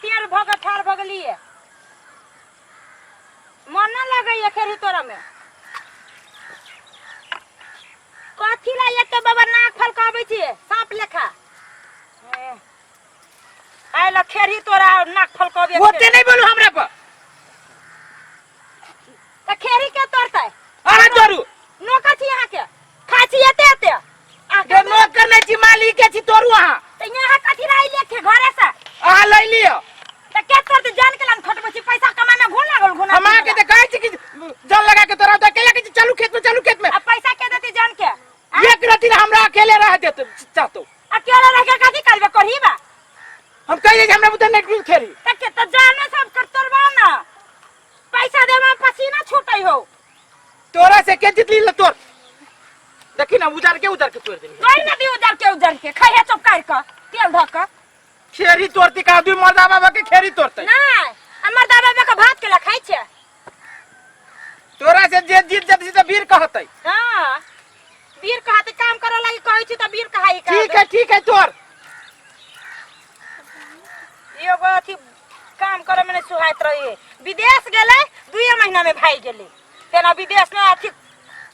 टेढ़ भऽ कऽ ठाढ़ भऽ गेलियै। मन न लगैया खेरही तोड़ऽ में। कथी ला एते बाबा नाक फलकाबै छियै साँप लेखा? आइ ला खेरही तोरा नाक फलकाबै। ओते नहीं बोलू हमरा पर। तऽ खेरही के तोड़तै? अहाँ तोड़ू। नौकर छी अहाँके, खाइ छी एते एते। अहाँके नौकर नहीं छी, मालिक छी, तोड़ू अहाँ। तऽ यहाँ कथी ला अइलियै खे घरे से? अहाँ लै लिअ। तऽ के तोड़तै? जान के लान खटबै छी, पैसा कमाय में घुन लागल घुन। हम अहाँके तऽ कहै छी कि जन लगा के तोरा तऽ केला के चलू खेत में, चलू खेत में। आ पैसा के देतै जन के? एक रति हमरा अकेले रह देत चाहतो। अकेले रह के कथी करबे करही बा? हम कहिए जे हमरा बुते नहीं खेरी। तऽ के तऽ जाने सब कर तोड़बा ना, पैसा देबा पसीना छूटै हो। तोरा से के जितली ल तोर देखी ना उजार के तोड़ देली। तोड़ ना दी उजार के, उजार के खाइहे चुप कर के तेल धऽ के। खेरी तोड़ती का दुई मर्दा बाबा के खेरी तोड़ते? नहीं, आ मर्दा बाबा के भात केला खाइ छै। तोरा से जे जीत जत से वीर कहतै। हां, वीर कहतै, काम करे लागी कहै छी त वीर कहाई। ठीक है, ठीक है, तोर एगो अथी काम करे में नहीं सुहाइत रही। विदेश गेलै 2 महीना में भाग गेलै, तेना विदेश में अथी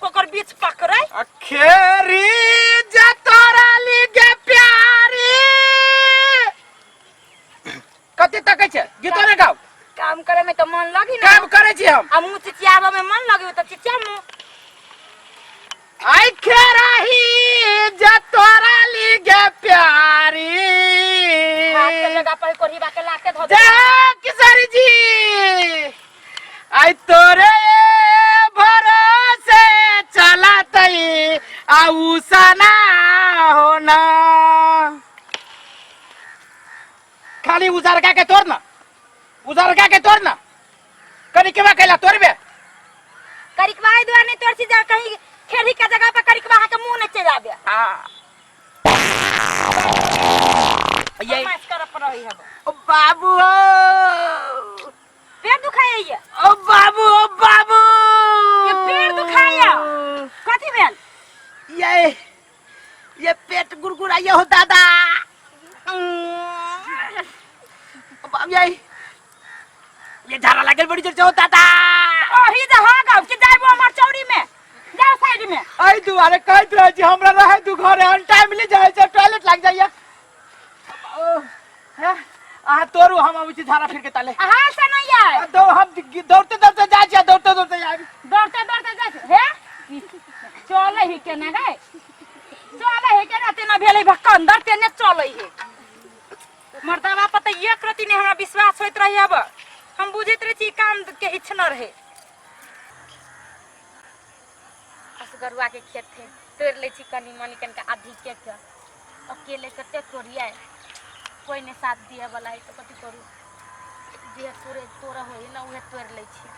ओकर बीच पकड़ै। आ खेरी जे तोरा लिगे प्यारी कते तकै छै? गीतो ने गाओ। काम करे में तो मन लगी ना। काम करे छी हम। आ मुंह चिचियाबे में मन लगी त चिचिया मुंह। आई खेराही जे तोरा लिगे प्यारी हाथ के जगह पर कोढ़ी बा के लाके धो दे। जय किशोरी जी, आई तोरे भरोसे चलतई आऊ सना होना। खाली उजरका के तोड़ ना, उजरका के तोड़ ना, कनिकवा कैला तोड़बे? करिकवा एहि दुआरे नहीं तोड़ छी जा कहीं खेरही के जगह पर करिकवा अहाँके मुंह नहीं चलि आबे। आ ये बदमाश करऽ पर रही हब। ओ बाबू ओ, पेट दुखाइया? ओ बाबू, ओ बाबू, ये पेट दुखाइया, कथी भेल? ये पेट गुड़गुड़ाइया हो दादा। ओ बाबू, ये झाड़ा लागल बड़ी जोर से हो दादा। ओही जे हो गाव कि जाइबो हमर चौरी में, जाओ साइड में। एहि दुआरे कहैत रहै छी हमरा रहै दू घरे, अनटाइमली जाइ छै, टॉयलेट लाग जाइया। अहाँ तोड़ू, हम अबै छी झाड़ा फिर के ताले। अहाँ से नहीं आए। दौ हम दौड़ते दौड़ते जाइ छी, दौड़ते दौड़ते आबि। दौड़ते दौड़ते जाइ छी। हे चलै ही केना गे, चलै ही केना? तेना भेलै भक्कंदर तेने चलै ही। मर्दाबा पर तऽ एक रति नहि हमरा विश्वास होइत रही। अब हम बुझैत रहै छी काम के इच्छा न रहे। असगरुआ के खेत है, तोड़ि लै छी कनि मनि कनिका अधिके के। अकेले कते तोड़ियै, कोइ नहि साथ दिअ वाला है तऽ कथी करू? जे तोड़े तोड़ऽ होइ ने उहे तोड़ि लै छी।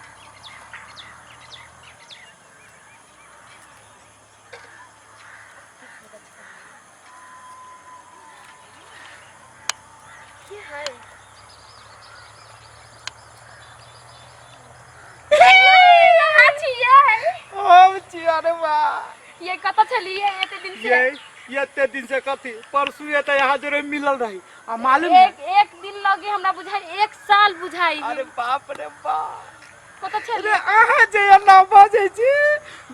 की है? कहाँ छियै? हम छी। अरे वाह, ये कतऽ छलियै एते दिन से? ये एते दिन से कथी, परसू ये तऽ यहाँ जोरे मिलल रही आ मालूम है? एक एक दिन लगे हमरा बुझाई एक साल बुझाई। अरे बाप रे बाप। कतऽ अरे छलियै? अहाँ जे एना बजै छी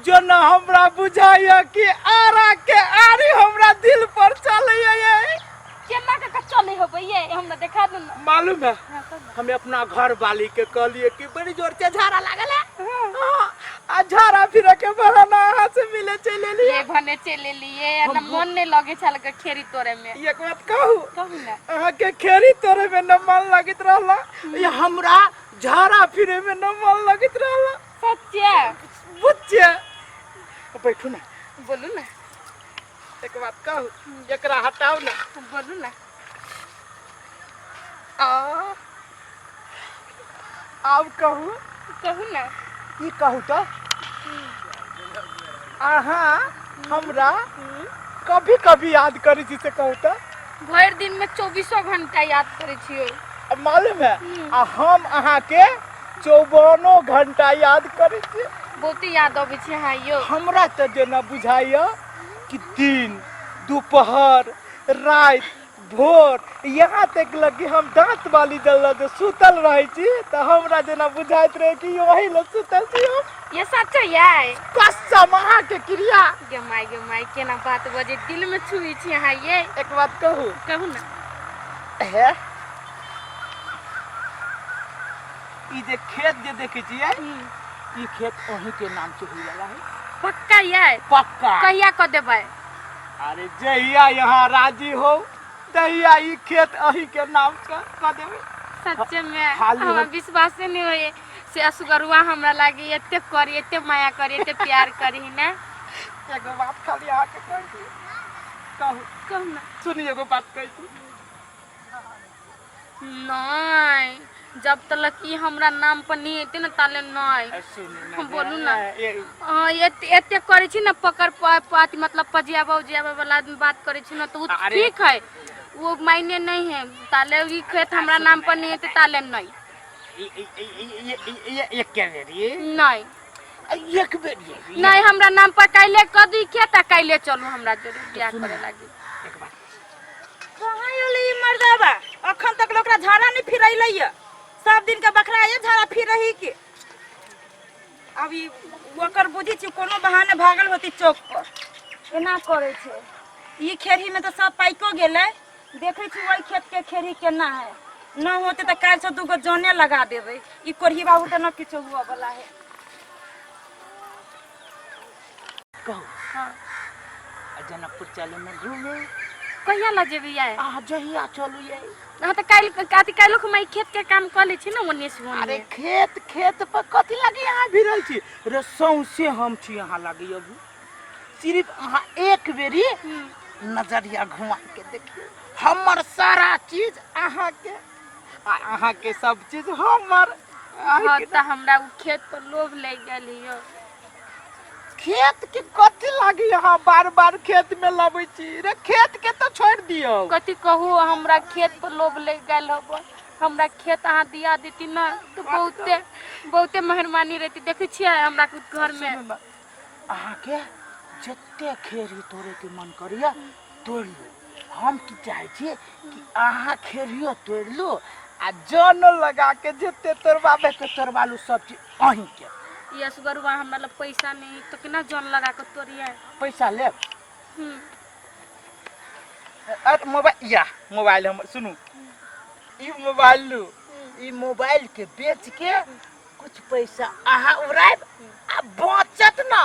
जो न हमरा बुझाइया कि आरा के आरी हमरा दिल पर चलैया। ये केना के चलै होबै ये, हमरा देखा दू ना। मालूम है? हाँ, कहू ना। हमें अपना घर वाली के कहलिए कि बड़ी जोर से झाड़ा लागल है। हाँ, आ झाड़ा फिर के बहाना अहाँ से मिले चले लिए। ये भने चले लिए ना, मन नहीं लगे छल के खेरी तोड़े में। एक बात कहू? कहू ना। अहाँ के खेरी तोड़े में न मन लगैत रहला, ये हमरा झाड़ा फिरे में न मन लगैत रहला। सच्चे? बुच्चे बैठू ना। बोलू ना। एक बात कहू? एकरा हटाउ ना। बोलू ना। आ आब कहू। कहू ना। की कहू तऽ अहाँ हमरा कभी कभी याद करै छी से कहू तऽ? भरि दिन में 24 घंटा याद करै छियै। अब मालूम है, आ हम अहाँके 54 घंटा याद करै छी। बहुते याद अबै छै अहाँ यौ। हमरा तऽ जेना बुझाइया कि दिन, दोपहर, राति, भोर यहाँ तक लग कि हम दांत वाली जल जे सुतल रहै छी तऽ हमरा जेना बुझाइत रहै कि वही लग सुतल छी हम। ये सच ये? कसम अहाँके क्रिया। गे माय, गे माय, केना बात बजे दिल में छुई छी अहाँ ये। एक बात कहू? कहू ना। हे ई जे खेत जे देखै छियै, ई खेत अहीं के नाम से होई वाला है। पक्का ये? पक्का। कहिया क देबै? अरे जहिया यहाँ राजी हो तहिया ई खेत अहीं के नाम से क देबै। सच्चे में खाली हमरा विश्वास नहीं होए से असगरुआ हमरा लागे एते करी, एते माया करी, एते प्यार करी ना। एगो बात खाली अहाँ के कहै छी। कहू। कहू ना। सुनी एगो बात कहै छी। नहीं, जब तक ई हमरा नाम पर नहीं एते ना ताले नहीं। सुनू ना। हम बोलू ना। ए, हाँ, एते एते करै छी ना पकड़ पाती मतलब पजियाबा उजियाबा वाला बात करै छी ना तो वो अरे। ठीक है, वो मायने नहीं है। ताले ई खेत हमरा नाम पर नहीं एते ताले नहीं। ई ई ई ई ई ई एक बेरी। नहीं। एक बेरी। नहीं, हमरा नाम पर काल्हे कऽ दी खेत आ काल्हे चलू हमरा जरूर बियाह करे लागी। एक बात। कहाँ एलै ई मर्दाबा? अखन तक ओकरा झाड़ा नहीं फिरैलै ये। सब दिन के बकरा ये झाड़ा फिरही के। अब ई ओकर बुझी छी कोनो बहाने भागल होती चौक पर। एना करै छै। ई खेरही में तऽ सब पाइको गेलै। देखै छी ओहि खेत के खेरही केना है। न होते तऽ काल्हि से दूगो जने लगा देबै। ई कोरही बाबू तऽ न किछो हुअ वाला है। कहू। हाँ। आ जनकपुर चलू ने घूमे। कहिया लऽ जेबै ये? अहाँ जहिया चलू ये। हाँ तऽ काल्हि अथी काल्हिो हम ई खेत के काम कऽ लै छी ना ओन्ने से ओन्ने। अरे खेत खेत पर कथी लागी अहाँ भिड़ल छी? रे सौंसे हम छी अहाँ लागी अभी। सिर्फ अहाँ एक बेरी नजरिया घुमा के देखियौ, हमर सारा चीज अहाँ के आ अहाँ के सब चीज हमर। हाँ तऽ हमरा उ खेत पर लोभ लागि गेल हियो। खेत के कथी लागी अहाँ बार बार खेत में लबै छी? रे खेत के तो छोड़ दियौ। कथी कहू, हमरा खेत पर लोभ लागि गेल हब। हमरा खेत अहाँ दिया देती ना तो बहुते बहुते मेहरबानी रहती। देखै छियै हमरा घर में। अहाँ के जते खेरी तोड़े के मन करिया तोड़ लू। हम की चाहे छी कि अहाँ खेरियो तोड़ लू आ जन लगा के जते तोड़बाबे के तोड़बा लू, सब चीज अहीं के। ई असगरुआ हमरा लग पैसा नहीं तो केना जन लगा के तोड़िए? पैसा लेब? अरे मोबाइल या मोबाइल हमर सुनू, ई मोबाइल लू, ई मोबाइल के बेच के कुछ पैसा अहाँ उड़ायब आ बचत ना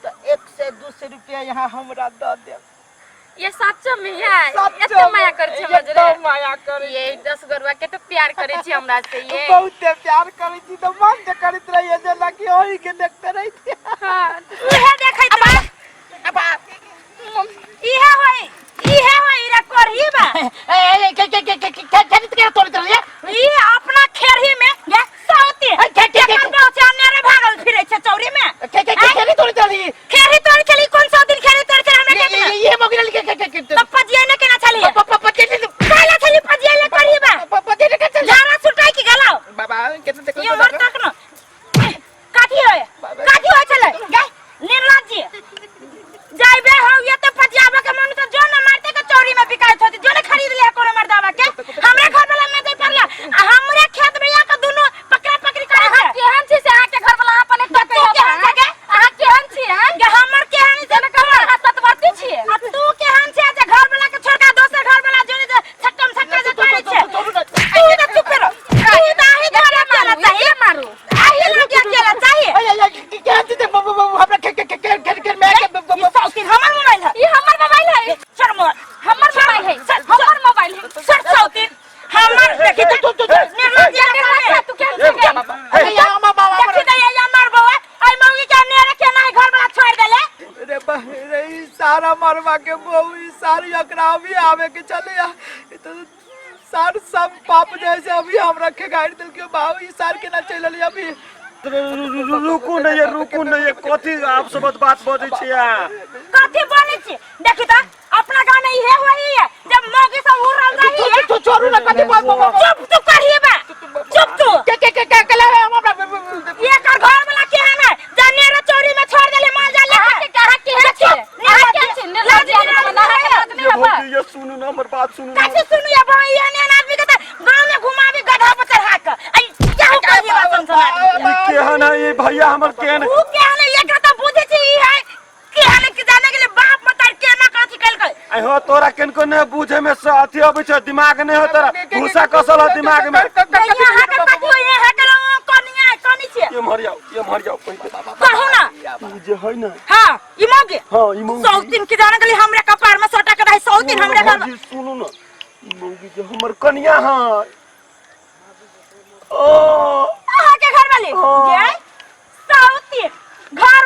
तो 100-200 रुपया यहाँ हमरा दऽ देब। ये सच्चो में है? सच्चो एते में, माया करै छी हमरा एकदम जोरे? माया करै छी। ये 10 गरुआ के तो प्यार करै छी हमरा से ये। बहुते प्यार करै छी तऽ मन जे करैत रहैया जेना कि ओही के देखते रहै छी। हाँ। इहे देखैत रह। इहे होई, इहे होई रे करही बा। ए ए के के के के के के के तोड़ैत रहलियै? ई अपना खेरही में गे सौती। ए, के के के एकर पहुंचाने रे भागल फिरै छै चौरी में। के के के के तोड़ैत रहली? खेरही तोड़ छली कोन सौ दिन खेरही तोड़ छली हमरा खेत में? ये मगिरल के के के तब पजिया ने केना छली? प प प के काला छली पजिया ले करही बा। प प के के चल झाड़ा सुटाई की गलाओ। बाबा केतना देखल। ये मोर तक न काथी होय, काथी होय छले गे निर्लज्ज जी। जाइबे हो ये तो पजियाबा के मन तो जो न मारते के चौरी में बिकाइत होती, जो न खरीद ले कोनो मर्दावा के। हमरे घर वाला में दे पड़ला आ हमरे खेत में या के दुनु पकड़ा पकड़ी करे अहाँ छै। केहन छी से अहाँके घर वाला अपन एक तू केहन छै गे? अहाँ केहन छी? हैं गे हमर केहन छै ने कमर? अहाँ सतवर्ती छियै। आ तू केहन छै जे घर वाला के छोड़ के दोसर घर वाला जोड़ी जे छक्कम छक्का जे करे छै? तू तऽ चुप रह। तू तऽ आही धरे अकेला चाही, मारू आही लगे अकेला चाही। ए ए के के के हमरा के के के के के में ई सौतीन हमर मोबाइल है। ई हमर मोबाइल है। छोड़ मोबाइल। हमर मोबाइल है, हमर मोबाइल है। छोड़ सौतीन हमर। देखी तऽ निर्लज्ज निर्लज्ज तू केहन छै गे? देखी तऽ ये हमर बौआ एहि मौगी के नेरे केना घर वाला छोड़ देले। रे बा रे, ई सारा मरवा के बहु, ई सारी एकरा अभी आवे के चले आ। ई तो सार सब पाप जैसे अभी हमरा के गाड़ी दिल के बाबू, ई सार के ना चल अभी। रुकू ने ये, रुकू ने ये, कथी आप सब बात बजै छी अहाँ? कथी बोलै छी? देखी तऽ अपना गाँव में इहे होई है जब मौगी सब उड़ल रही है। तू छोड़ू ना कथी बात। चुप तू करिए बा, चुप तू। के के के के के ले हमरा। ये कर घर वाला केहन है जने रे चोरी में छोड़ देले माल जाल लेके। अहाँ केहन छी? अहाँ केहन छी? निर्लज्ज आदमी, अहाँके लाज नहि ये हबा? भौजी ये, सुनू ना हमर बात सुनू ना। कथी हो तोरा किनको ने बुझे में से अथी अबै छै, दिमाग नहीं हो तोरा, भूसा कसल हो दिमाग में। यहाँ के कथियो यहाँ के कनिया कनी छियै। ये मर जाओ, ये मर जाओ पहिले। कहू ना। ई जे है ना। हाँ, ई मौगी। हाँ, ई मौगी। 100 दिन की जान गेली हमरे कपार में सटा के रही, 100 दिन हमरे घर में। भौजी, सुनू ना, ई मौगी जे हमर कनिया है ओ। अहाँ के घर वाली हाँ। गे 100 दिन घर